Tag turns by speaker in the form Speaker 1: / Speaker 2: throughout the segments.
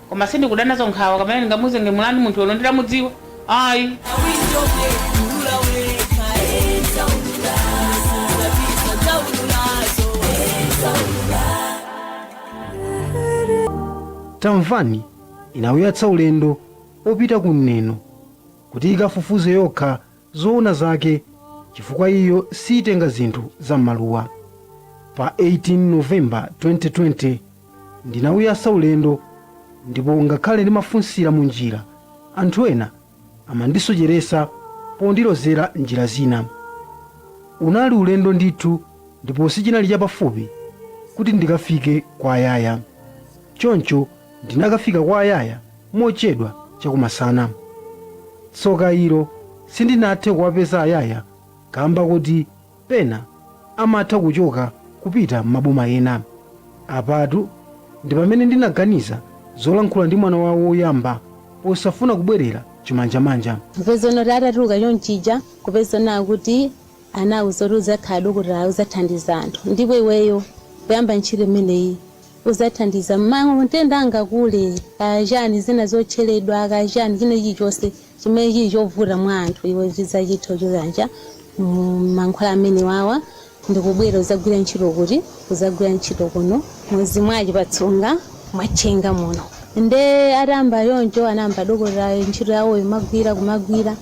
Speaker 1: Koma sindikuda nazo nkhawa kamene ndingamuzenge mulandu munthu uno nditamudziwa, ayi.
Speaker 2: Tamvani inawuyatsa ulendo opita ku Neno kuti ikafufuze yokha zoona zake, chifukwa iyo sitenga zinthu za m'maluwa. Pa 18 Novemba 2020 ndinawuyatsa ulendo, ndipo ngakhale ndimafunsira mu njira, anthu ena amandisocheresa pondilozera njira zina. Unali ulendo ndithu, ndipo sichinali chapafupi kuti ndikafike kwa ayaya. Choncho ndinakafika kwa ayaya mochedwa chakumasana. Tsoka ilo, sindinathe kuwapeza ayaya kamba kuti pena amatha kuchoka kupita m'maboma ena. Apatu ndi pamene ndinaganiza zolankhula ndi mwana wawo woyamba, posafuna kubwerera chimanjamanja.
Speaker 3: Kupeza kuti atatuluka chonchija, kupeza kuti anawuza kuti uzakhala dokotala, uzathandiza anthu, ndipo iweyo kuyamba ntchito imeneyi uzathandiza matenda angakule kachani, zina zotcheredwa kachani, china chilichonse chimene chili chovuta mwa anthu, iwe chidzachitha chokanja mankhwala amene wawa, ndikubwera uzagwira ntchito kuti uzagwira ntchito kuno mwezi mwachi patsunga mwatchenga muno. Nde atamba yonjo anayamba dokotala, ntchito yawoyo magwira kumagwira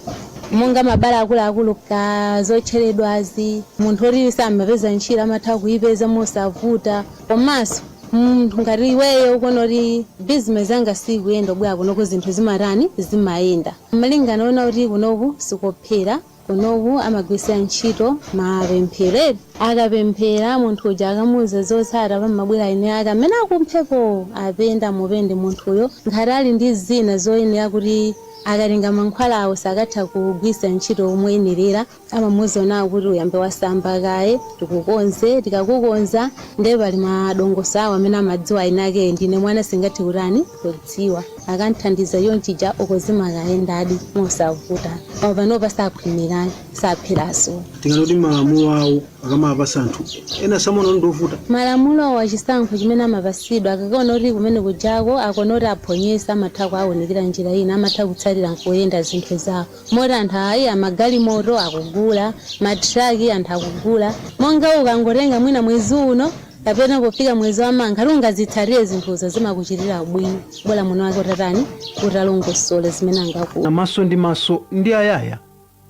Speaker 3: monga mabala akuluakulu ka zotcheredwazi, munthu oti samapeza ntchito amatha kuyipeza mosavuta. Komanso munthu ngati iweyo ukuona kuti bizinesi anga sikuyenda, ubwera kunoku zinthu zimatani, zimayenda malingana ona kuti kunoku sikophera. Kunoku amagwirisira ntchito mapemphero, akapemphera munthu uja akamuuza zotsata, pamabwera ine ake amene akumphepo apenda mupende munthuyo, ngati ali ndi zina zoyenera kuti akatenga mankhwala awo sakatha kugwisa ntchito omuyenerera, amamuuza nawo kuti uyambe wasamba kaye, tikukonze. Tikakukonza ndiye pali madongoso awo amene amadziwa ine ake, ndine mwana singathe kutani kudziwa. Akanthandiza yonchija ukozima kayendadi mosavuta. Koma panopa sakhwimirani, sapheraso.
Speaker 2: Tingati malamulo awo akamapasa anthu ena samaona ndovuta?
Speaker 3: Malamulo wachisankho chimene amapasidwa, akakaona kuti kumene kujako akona kuti aphonyesa, amatha kuawunikira njira ina, amatha kutsatira nkuyenda zinthu zawo. Moti anthu ayi amagalimoto akugula, matraki anthu akugula, monga ukangotenga mwina mwezi uno kapena pofika mwezi wa mankha ungazitsatire zinthuzo, zimakuchitira bwino, bola muno wake utatani, utalongosola zimene angaku
Speaker 2: Maso ndi maso ndi ayaya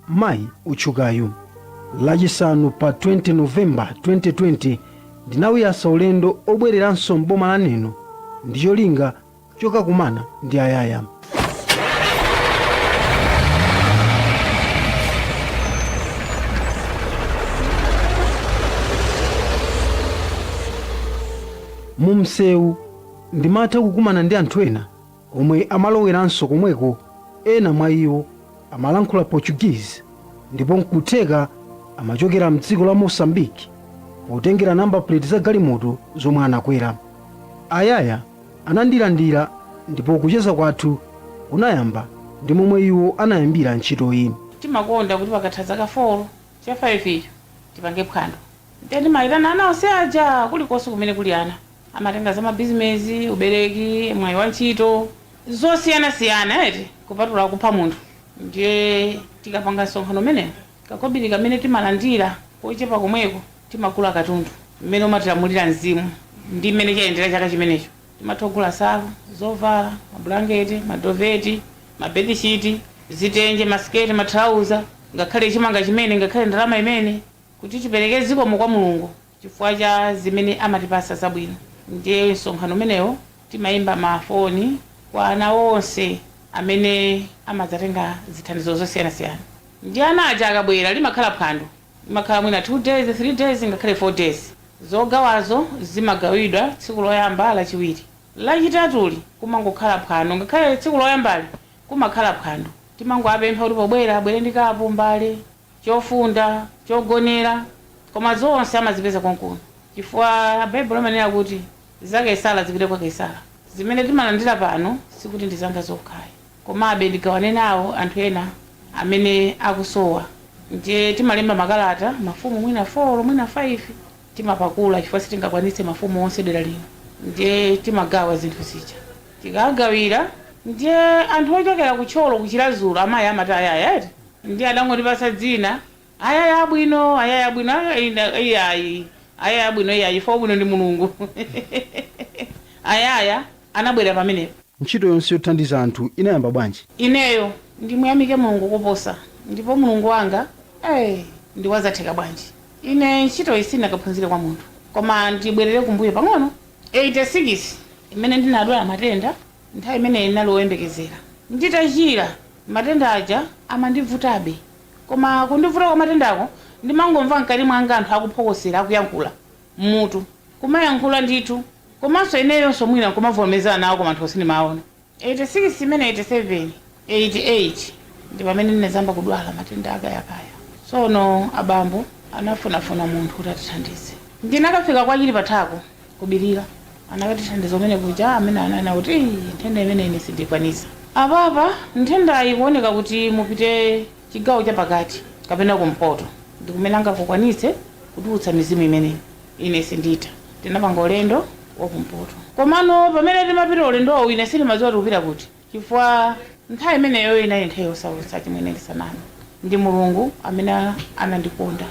Speaker 2: mayi utchukayu. Lachisanu pa 20 Novemba 2020 ndinawuyasa ulendo obwereranso mboma la Neno ndi cholinga chokakumana ndi ayaya. Mu msewu ndimatha kukumana ndi anthu ena omwe amaloweranso komweko. Ena mwa iwo amalankhula Portuguese, ndipo nkutheka amachokera mdziko la Mosambiki potengera number plate za galimoto zomwe anakwera. Ayaya anandilandira, ndipo kucheza kwathu kunayamba ndi momwe iwo anayambira ntchitoyi.
Speaker 1: Timakonda kuti pakatha zaka 4 cha 5 icho tipange phwando. Ndiye timayitana ana onse aja kulikonse kumene kuli ana amatenga za mabizinesi, ubereki, mwayi wa ntchito zosiyanasiyana, eti kupatula kupha munthu. Ndiye tikapanga msonkhano umenewo, kakobiri kamene timalandira kochepa komweko timagula katundu mmene umatilamulira mzimu ndi mmene chayendera chaka chimenecho. Timatha kugula nsalu, zovala, mabulangeti, madoveti, mabedishiti, zitenje, masiketi, matrauza, ngakhale chimanga chimene, ngakhale ndalama imene, kuti tipereke zikomo kwa Mulungu chifukwa cha zimene amatipasa zabwino. Ndiye msonkhano umenewo timayimba mafoni kwa ana onse amene amadzatenga zithandizo zosiyanasiyana. Ndi ana aja akabwera limakhala phwando, limakhala mwina 2 days, 3 days, ngakhale 4 days. Zogawazo zimagawidwa tsiku loyamba, lachiwiri, lachitatuli kumangokhala phwando. Ngakhale tsiku loyambali kumakhala phwando, timangoapempha kuti pobwera abwere ndi kapu, mbale, chofunda, chogonera, koma zonse amazipeza konkuno, chifukwa Baibulo amanena kuti za Kaisala zipite kwa Kaisala. Zimene timalandira pano sikuti ndi zanga zokhayi, komabe ndigawane nawo anthu ena amene akusowa. Ndiye timalemba makalata mafumu mwina 4, mwina 5, timapakula, chifukwa sitingakwanitse mafumu onse dera lino. Ndiye timagawa zinthu zija. Tikagawira, ndiye anthu ochokera kutcholo kuchilazulu amayi amati ayaya eti, ndiye adangotipasa dzina ayaya abwino, ayaya abwino, iyayi, ayaya abwino, iyayi, fo bwino ndi Mulungu. Ayaya anabwera pamenepo.
Speaker 2: Ntchito yonse yothandiza anthu inayamba bwanji?
Speaker 1: Ineyo ndimuyamike Mulungu koposa, ndipo Mulungu wanga ndiwazatheka bwanji. Ine ntchito iyi sindinakaphunzire kwa munthu, koma ndibwerere kumbuyo pang'ono. 86 imene ndinadwala matenda, nthawi imene ndinali woyembekezera, nditachira matenda aja amandivutabe. Koma kundivuta kwa matendako ndimangomva mkati mwanga anthu akuphokosera, akuyankhula mmutu, kumayankhula ndithu, komanso ineyonso mwina nkumavomerezana nawo, koma anthu sindimaona. 86 imene 87 88 ndi pamene ndinazamba kudwala matenda akayakaya. Tsono abambo anafunafuna munthu kuti atithandize. Ndinakafika kwachili pathako kubirira, anakatithandiza umene kuja amene anana kuti, "Ii, nthenda imene ine sindikwanisa apapa, nthendayi ikuoneka kuti mupite chigawo chapakati kapena kumpoto ndikumene angakukwanitse kutulutsa mizimu imeneyi, ine sinditha." Tinapanga ulendo wakumpoto, komano pamene timapita ulendowu ine sindimadziwa tikupita kuti, chifukwa nthawi imeneyo inali nthawi yosautsa chimwene, ndisaname. Ndi Mulungu amene anandikonda,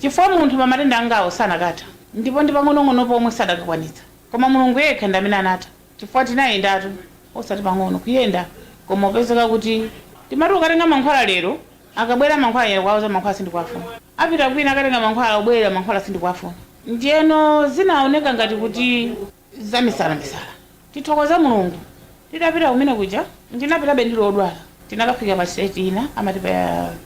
Speaker 1: chifukwa munthu pamatenda angawo sanakatha, ndipo ndi pang'onong'ono pomwe sadakakwanitsa, koma Mulungu yekha ndi amene anatha, chifukwa tinayendatu osati pang'ono kuyenda, koma upezeka kuti timati ukatenga mankhwala lero, akabwera mankhwala ine kwauza mankhwala sindikuwafuna, apita kwina akatenga mankhwala, ubwera mankhwala sindikuwafuna. Ndiyeno zinaoneka ngati kuti zamisalamisala. Tithokoza Mulungu, tidapita kumene kuja ndinapitabe ndili odwala. Tinakafika pa state ina amati pa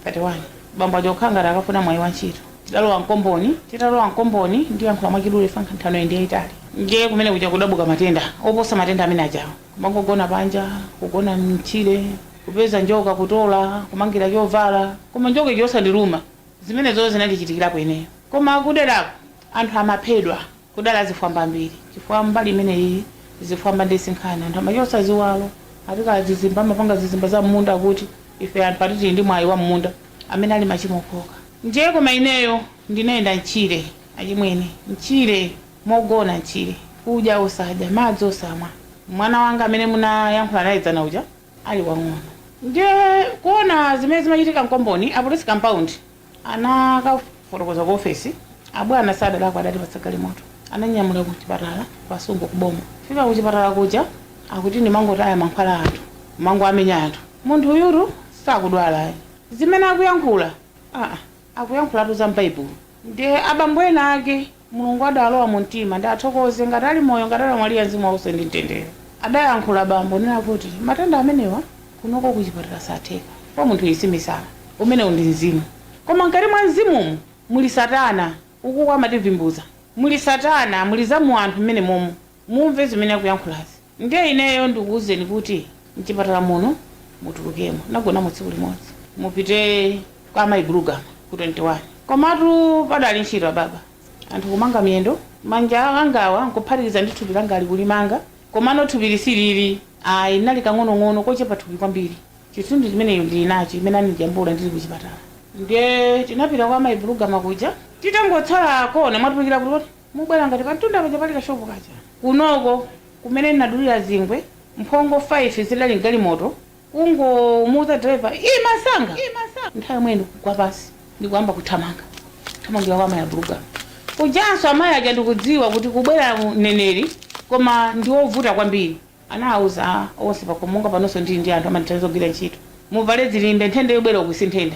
Speaker 1: 31, bambo aja okhala ngati akafuna mwayi wa ntchito. Tidalowa mkomboni. Titalowa mkomboni, ndiyankhula mwachidule fankha nthano ndi yayitali, ndiye kumene kuja kudabuka matenda oposa matenda amene ajawo, kumangogona panja, kugona mtchire, kupeza njoka kutola kumangira chovala, koma njoka icho osandiluma. Zimenezo zinandichitikirapo ineyo. Koma kuderako anthu amaphedwa, kudala zifwamba mbiri, chifukwa mbali imeneyi zifwamba ndi sinkhani, anthu amachosa ziwalo atika zizimba, amapanga zizimba za mmunda, kuti ife anthu atiti ndi mwayi wa mmunda amene ali machimo okhoka. Ndiye koma ineyo ndinayenda mtchire achimwene, mtchire mogona mtchire, kudya osadya, madzi osamwa. Mwana wanga amene munayankhula naye dzana uja ali wang'ono. Ndiye kuona zimene zimachitika mkomboni, apolisi compound anakafotokoza ku ofesi, abwana sadalako adatipatsa galimoto, ananyamula ku chipatala pasungu kuboma. Fika ku chipatala kuja akuti ndimangotaya mankhwala anthu, mango amenya anthu, munthu uyutu sakudwala, zimene akuyankhula aa akuyankhulatu za m'Baibulo. Ndiye abambo ena ake Mulungu adalowa mu mtima, ndi athokoze ngati ali moyo, ngati alamwalira mzimu wauze ndi mtendere. Adayankhula bambo nena kuti matenda amenewa kunoko kuchipatala satheka, kwa munthu isimisala umenewu ndi mzimu, koma mkati mwa mzimumu muli satana, uku amativimbuza muli satana, muli za mu anthu mmene momo mumve zimene akuyankhulazi. Ndiye ineyo ndikuwuzeni kuti mchipatala muno mutulukemo, nagonamo tsiku limodzi, mupite kwa amayi Bulugama ku 21. Komatu padali ntchito ababa, anthu kumanga miyendo, manja angawa nkuphatikiza ndi thupi langa likulimanga, komano thupi lisilili ayi, nali kang'onong'ono kochepa thupi kwambiri. Chithunzi chimeneyo ndili nacho imene anijambula ndili kuchipatala. Ndiye tinapita kwa amayi Bulugama kuja, titangotsala kona mwatulukira kuti mubwera ngati pamtunda paja pali kashopu kaja kunoko kumene ndinadulira zingwe mphongo 5 zidali mgalimoto, kungomuuza driver imasanga nthawi yomwe ndikugwa pasi, ndikuyamba kuthamanga, kuthamangira kwa amayi Abulugama kujanso. Amayi aja ndikudziwa kuti kubwera mneneri koma ndiwovuta kwambiri, anawuza onse pakomonga panonso ndili ndi anthu amandithandiza kugwira ntchito, muvale zilimbe, nthenda yobwera uku si nthenda.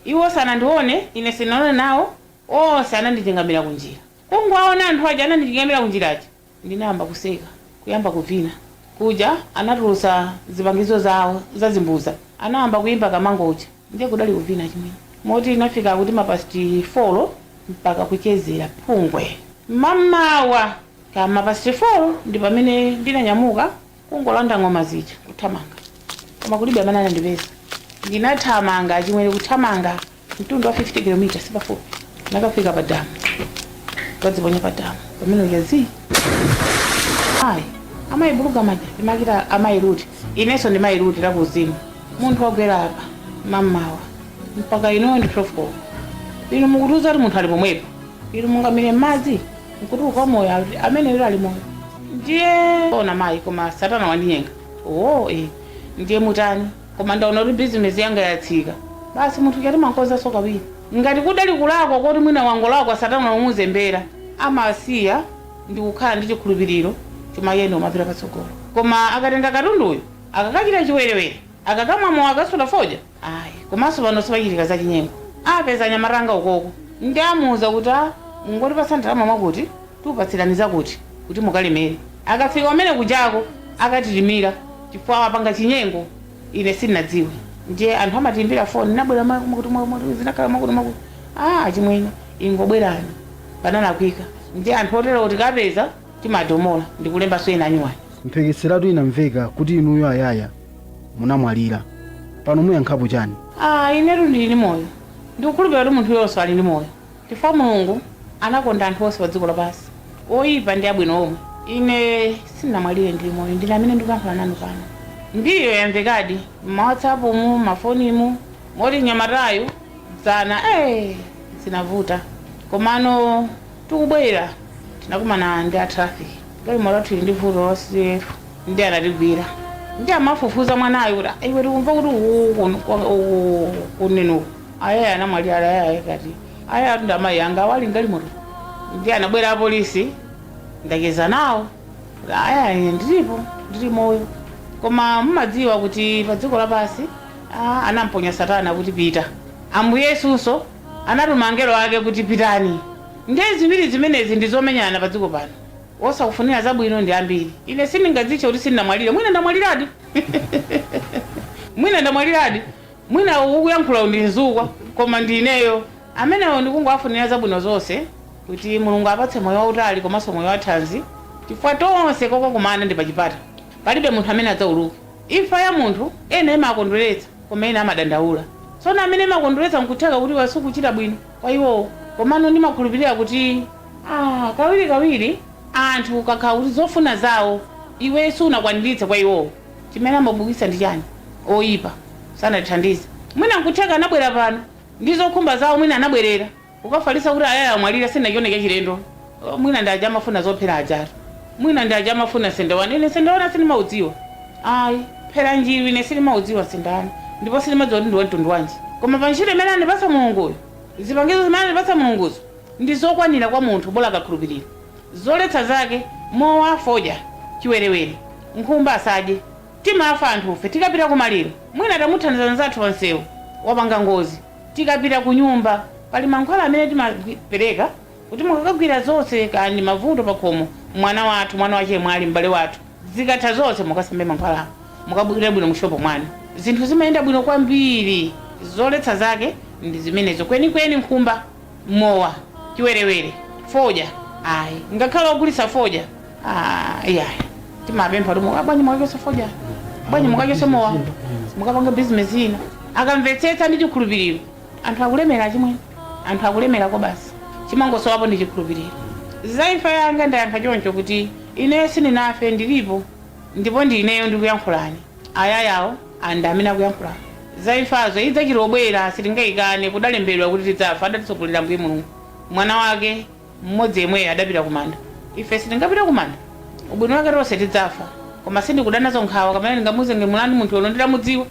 Speaker 1: Iwo sanandione, ine sinaone nawo, onse anandichingamira kunjira. Kungowaona anthu aja anandichingamira kunjiraja, ndinayamba kuseka, kuyamba kuvina kuja. Anatulutsa zipangizo zawo zazimbuza, anayamba kuyimba kamango uja, ndiye kudali kuvina chimwene, moti inafika kuti mapasti 4 mpaka kuchezera phungwe mamawa kama pasti 4 ndi pamene ndinanyamuka kungolanda ng'oma zija kuthamanga, koma kulibe amene anandipeza. Ndinathamanga chimwene, kuthamanga mtundu wa 50 km sipafupi. Nakafika pa damu, kadziponya pa damu pamene uja zi ayi amayi Buluga maja ndimakita amayi Ruti, inenso ndi mayi Ruti lakuzimu. Munthu wagwera apa mammawa mpaka inoyo ndi 12 koloko, inu mukutiuza kuti munthu ali pomwepo, inu mungamire m'madzi nkutuluka moyo amene ilo ali moyo. Ndiye ona mayi, koma satana wandinyenga. Oo, ndiye mutani? Koma ndaona kuti bizinesi yanga yatsika. Basi, munthu chati mankozaso kawiri ngati kudali kulakwa koti mwina wangolakwa, satana wamuzembera, amasiya ndi kukhala ndi chikhulupiriro choma yene umapita patsogolo. Koma akatenga katunduyo akakachita chiwerewere, akakamwa, akasuta fodya, ayi. Komanso pano sipachitika za chinyengo. Apeza anyamatanga ukoko ndi amuuza kuti, "Ah, mungotipatsa ndalama mwakuti, tiupatsirani zakuti kuti mukalemere." Akafika umene kujako akatilimira chifukwa apanga chinyengo. Ine sindinadziwe. Ndiye anthu amatiimbira foni, nabwera mwakuti mwakuti, zinakhala mwakuti mwakuti. Ah, chimwene, ingobwerani, panalakwika. Ndiye anthu otero kuti kapeza timadomola ndikulembanso ena anyuwani.
Speaker 2: Mphekeseratu inamveka kuti inuyo ayaya munamwalira. Pano muyankhapo chani?
Speaker 1: Ah, inetu ndili ndi moyo. Ndikukhulupirira kuti munthu yonse ali ndi moyo, chifukwa Mulungu anakonda anthu onse pa dziko lapansi, oyipa ndi abwino omwe. Ine sindinamwalire, ndili moyo, ndine amene ndikuyankhula nanu pano. Ndiyo yamvekadi m'ma WhatsApp mu, mafonimu, moti nyamatayo dzana zinavuta. Komano tikubwera tinakumana ndi a traffic, galimoto lathu ili ndi vuto losiyetu, ndi anatigwira ndi amafufuza mwanayo kuti, "Ah, iwe, tikumva kuti uku kunenuku ayaya anamwalira." Ayaya kati aya ndi amayi anga awali galimoto. Ndi anabwera apolisi, ndacheza nawo kuti aya, ine ndilipo, ndili moyo. Koma mumadziwa kuti pa dziko lapansi, ah, anamponya satana kuti pita. Ambuye Yesunso anatuma angelo ake kuti pitani. Ndiye ziwiri zimenezi ndi zomenyana pa dziko pano. Osakufunira zabwino ndi ambiri. Ine sindingadzitche kuti sindinamwalire. Mwina ndamwaliradi, mwina ndamwaliradi, mwina ukuyankhula ndi mzukwa, koma ndi ineyo amenewo. Ndikungowafunira zabwino zonse, kuti Mulungu apatse moyo wautali komanso moyo wathanzi, chifukwa tonse kokakumana ndi pachipata. Palibe munthu amene adzauluka. Imfa ya munthu, ena imakondweretsa koma ena amadandaula. Tsono amene imakondweretsa, nkutheka kuti wasukuchita bwino kwa iwowo. Komano ndimakhulupirira kuti, ah, kawiri kawiri anthu kakhala kuti zofuna zawo iwe sunakwaniritse kwa iwowo, chimene amabukitsa ndi chani? Oyipa sanatithandize. Mwina nkutheka anabwera pano ndi zokhumba zawo, mwina anabwerera ukafalisa kuti ayaya amwalira. Sinachione chilendo. Mwina ndi aja amafuna zophera ajatu, mwina ndi aja amafuna sendewana. Ine sendewana sindimaudziwa, ayi. Phera njiru ine sindimaudziwa sendana, ndipo sindimadziwa kuti ndi wamtundu wanji. Koma pa ntchito imene andipatsa Mulunguyo, zipangizo zimene andipatsa Mulunguzo ndi zokwanira kwa munthu, bola akakhulupirira. Zoletsa zake: mowa, fodya, chiwerewere, nkhumba asadye. Timafa anthufe. Tikapita kumaliro, mwina tamuthandiza nzathu pansewu wapanga ngozi, tikapita ku nyumba pali mankhwala amene timapereka kuti mukakagwira zonse kani mavuto pakhomo, mwana wathu, mwana wachemwali, m'bale wathu, zikatha zonse mukasambe mankhwalawo, mukabwira bwino mushopo mwanu, zinthu zimayenda bwino kwambiri. Zoletsa zake ndi zimenezo kwenikweni: nkhumba, mowa, chiwerewere, fodya ayi. Ngakhale ogulitsa fodya, ah, iyayi, timapempha kuti bwanji mukachose fodya, bwanji mukachose mowa, mukapanga bizinesi ina. Akamvetsetsa ndi chikhulupiriro, anthu akulemera. Chimwene, anthu akulemerako basi, chimangosowapo ndi chikhulupiriro. Za imfa yanga ndayankha choncho kuti ineyo sindinafe, ndilipo, ndipo ndi ineyo ndikuyankhulani. Ayayawo andi amene akuyankhulani. Za imfazo idzachitobwera, sitingayikane, kudalembedwa kuti tidzafa. Adatitsogolera Mbuye Mulungu, mwana wake mmodzi yemweyo adapita kumanda. Ife sitingapita kumanda? Ubwino wake tonse tidzafa. Koma sindikudanazo nkhawa kapena ndingamuzenge mulandu munthu yono nditamudziwa.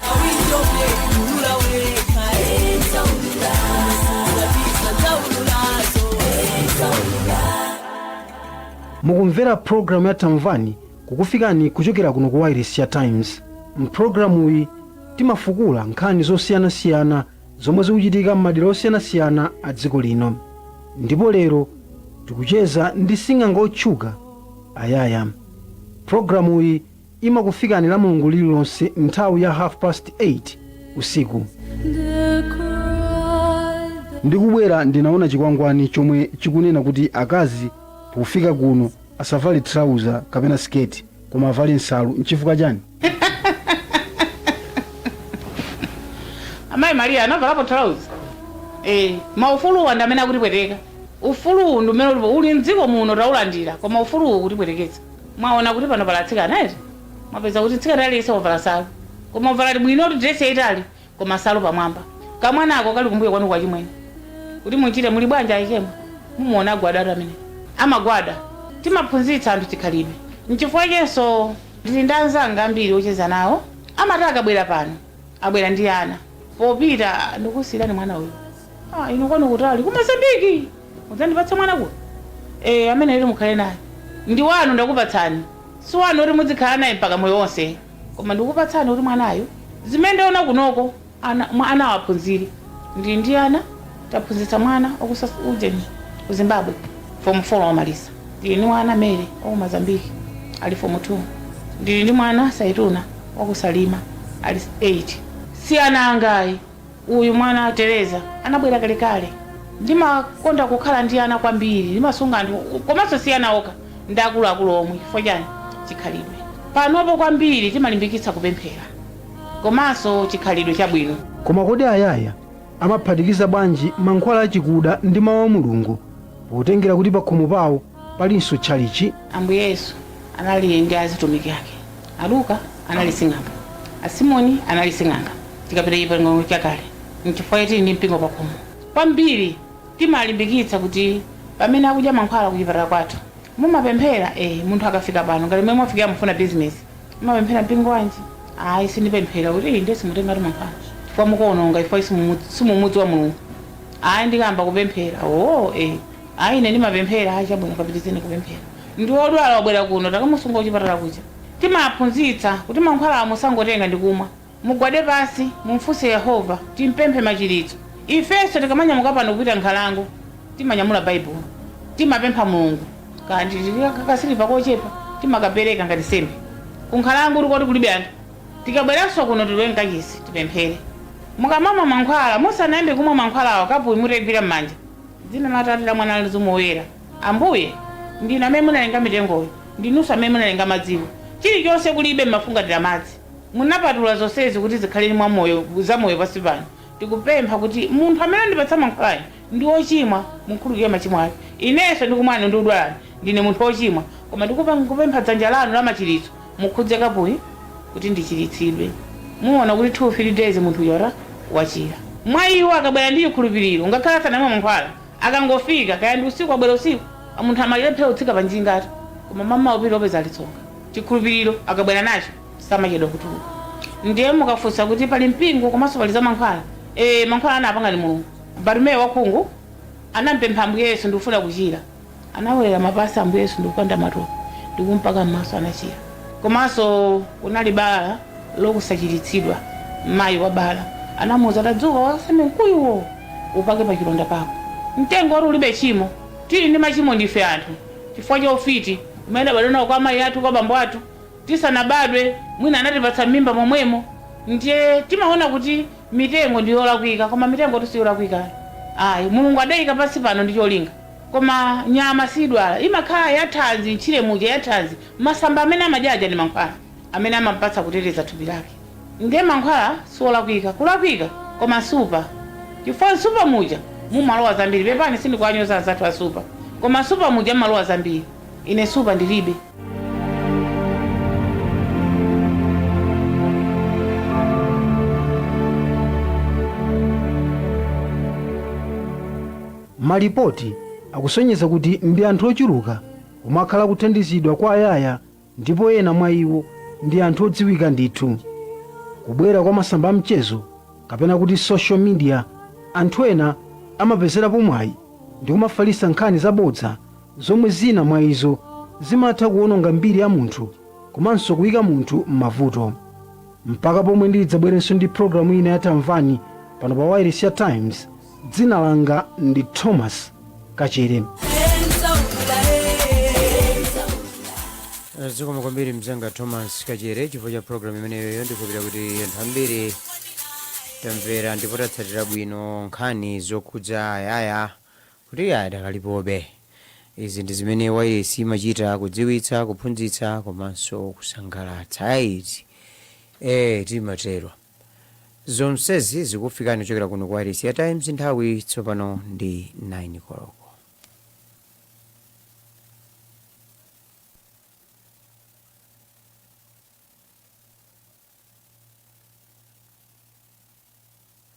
Speaker 2: Mukumvera programu ya Tamvani, kukufikani kuchokera kuno ku Wireless ya Times. Mpulogalamuyi timafukula nkhani zosiyanasiyana zomwe zikuchitika m'madera osiyanasiyana a dziko lino, ndipo lero tikucheza ndi sing'anga otchuka ayaya. Pulogalamuyi imakufikani la Mulungu lililonse nthawi ya 8:30 usiku. Ndikubwera ndinaona chikwangwani chomwe chikunena kuti akazi pofika kuno asavale trouser kapena sketi, koma avale nsalu. Nchifukwa chani?
Speaker 1: Amayi Mariya anavalapo trouser? Maufuluwa ndi amene akutipweteka. Ufuluwu ndi umene ulipo, uli mdziko muno, taulandira, koma ufuluwu ukutipweteketsa. Mwaona kuti pano pali atsikana eti? Mwapeza kuti mtsikana aliyense wavala salu, koma wavala bwino kuti dress yayitali, koma salu pamwamba. Kamwanako kali kumbuyo kwanu kwa chimwene, kuti muchite muli bwanji ayichemwe, mumuona agwadatu amene amagwada. Timaphunzitsa anthu chikhalidwe. Nchifukwa chenso ndili ndi anzanga ambiri ocheza nawo, amati akabwera pano abwera ndi ana, popita ndikusiyirani mwana uyu. Ah, inu kwanu kutali ku Mozambiki, mudzandipatsa mwana kuno? Amene lili mukhale naye ndi wanu, ndakupatsani, si wanu kuti muzikhala naye mpaka moyo wonse, koma ndikupatsani kuti mwanayo zimene ndaona kunoko ana, ana awaphunzire. Ndili ndi ana, taphunzitsa mwana okusa ujeni ku Zimbabwe, form 4 wamaliza. Ndili ndi mwana Mere waku Mozambiki, ali form 2. Ndili ndi mwana Saituna wakusalima, ali 8. Si ana angayi, uyu mwana Tereza anabwera kalekale. Ndimakonda kukhala ndi ana kwambiri, ndimasunga anthu, komanso si ana okha, ndi akuluakulu omwe. Chifukwa chani? Chikhalidwe panopo kwambiri timalimbikitsa kupemphera komanso chikhalidwe chabwino.
Speaker 2: Koma kodi ayaya amaphatikiza bwanji mankhwala achikuda ndi mawu a Mulungu, potengera kuti pakhomo pawo palinso tchalichi?
Speaker 1: Ambuye Yesu anali ndi azitumiki ake. Aluka anali sing'anga, Asimoni anali sing'anga. Tikapita Chipangano Chakale, nchifukwa tili ndi mpingo pakhomo. Kwambiri timalimbikitsa kuti pamene akudya mankhwala kuchipatala kwathu mumapemphera. Munthu akafika pano, ngati mmene mwafikira mufuna bizinesi, mumapemphera mpingo wanji? Ayi, sindipemphera. Kuti ndiye simutengatu mankhwala chifukwa mukuononga, chifukwa simumudziwa Mulungu. Ayi, ndikamba kupemphera. Oo, ayi, ine ndimapemphera. Ayi, chabwino, kapitizeni kupemphera. Ndi wodwala wabwera kuno, takamusunga kuchipatala kuja, timaphunzitsa kuti mankhwala musangotenga ndi kumwa, mugwade pasi mumfunse Yehova, timpemphe machiritso. Ifenso tikamanyamuka pano kupita nkhalango, timanyamula Baibulo, timapempha Mulungu, kandi kakasiliva kochepa timakapereka ngati sembe kunkhalango ulikoti kulibe anthu. Tikabweranso kuno, tilowe mkachisi, tipemphere. Mukamamwa mankhwala, musanayambe kumwa mankhwalawo, kapuyi mutayigwira m'manja, dzina la Atate, la Mwana, la Mzimu Woyera, Ambuye, ndinu amene munalenga mitengoyo, ndinunso amene munalenga madziwo, chilichonse kulibe mmafungatira madzi, munapatula zonsezi kuti zikhale mwa moyo za moyo pansi pano. Tikupempha kuti munthu amene andipatsa mankhwalayo ndi wochimwa, munkhululukire machimo ake. Inenso ndikumwani ndi udwalani, ndine munthu wochimwa, koma ndikupempha dzanja lanu la machiritso, mukhudze kapuyi kuti ndichiritsidwe. Muona kuti 2 3 days munthu yora wachira. Mwa iwo akabwera ndi chikhulupiriro, ngakhale asanamwe mankhwala, akangofika, kaya ndi usiku, abwera usiku, munthu amalephera kutsika pa njingatu, koma mama upita opeza alitsonga. Chikhulupiriro akabwera nacho samachedwa kutuluka. Ndiye mukafunsa kuti pali mpingo komanso pali za mankhwala, mankhwala anapanga ndi Mulungu. Bartimeyo wakhungu anampempha Ambuye Yesu, ndikufuna kuchira. Anawera mapasi Ambuye Yesu ndikukanda matope ndikumpaka m'maso, anachira. Komanso kunali bala lokusachiritsidwa, mayi wa bala anamuwuza, tadzuka wakasame mkuyuwo upake pa chilonda pako. Mtengo wati ulibe chimo, tili ndi machimo ndife anthu, chifukwa cha ufiti umene abadwa nawo kwa amayi athu, kwa bambo athu, tisanabadwe, mwina anatipatsa mimba momwemo. Ndiye timaona kuti mitengo ndi yolakwika, koma mitengo tisiyolakwika ayi. Mulungu adayika pansi pano ndi cholinga. Koma nyama sidwala, imakhala yathanzi ntchire muja yathanzi. Masamba amene amadyaja ndi mankhwala amene amampatsa kuteteza thupi lake. Ndiye mankhwala siwolakwika, kulakwika koma supa, chifukwa nsupa muja mumalowa zambiri. Pepani, sindikuwanyoza anzathu asupa, koma supa muja mumalowa zambiri. Ine supa ndilibe.
Speaker 2: Malipoti akusonyeza kuti ndi anthu ochuluka omwe akhala kuthandizidwa kwa ayaya, ndipo ena mwa iwo ndi anthu odziwika ndithu. Kubwera kwa masamba a mchezo, kapena kuti social media, anthu ena amapezerapo mwayi ndi kumafalitsa nkhani zabodza, zomwe zina mwa izo zimatha kuwononga mbiri ya munthu komanso kuyika munthu m'mavuto. Mpaka pomwe ndidzabwerenso ndi programu ina ya Tamvani pano pa wireless ya Times, dzina langa ndi Thomas Kachere.
Speaker 4: Zikomo kwambiri mzanga Thomas Kachere chifukwa cha programu imeneyoyo. Ndikupira kuti anthu ambiri tamvera ndipo tatsatira bwino nkhani zokhudza ayaya kuti aya adakalipobe. Izi ndi zimene wailesi imachita: kudziwitsa, kuphunzitsa komanso kusangalatsa. Ayizi timatero. Zonsezi zikufikani kuchokera kuno ku wailesi ya Times. Nthawi tsopano ndi 9 koloko.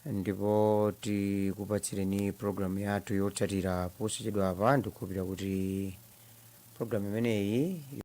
Speaker 4: Ndipo tikupatsireni programu yathu yotsatira posachedwa apa. Ndikukhulupirira kuti programu imeneyi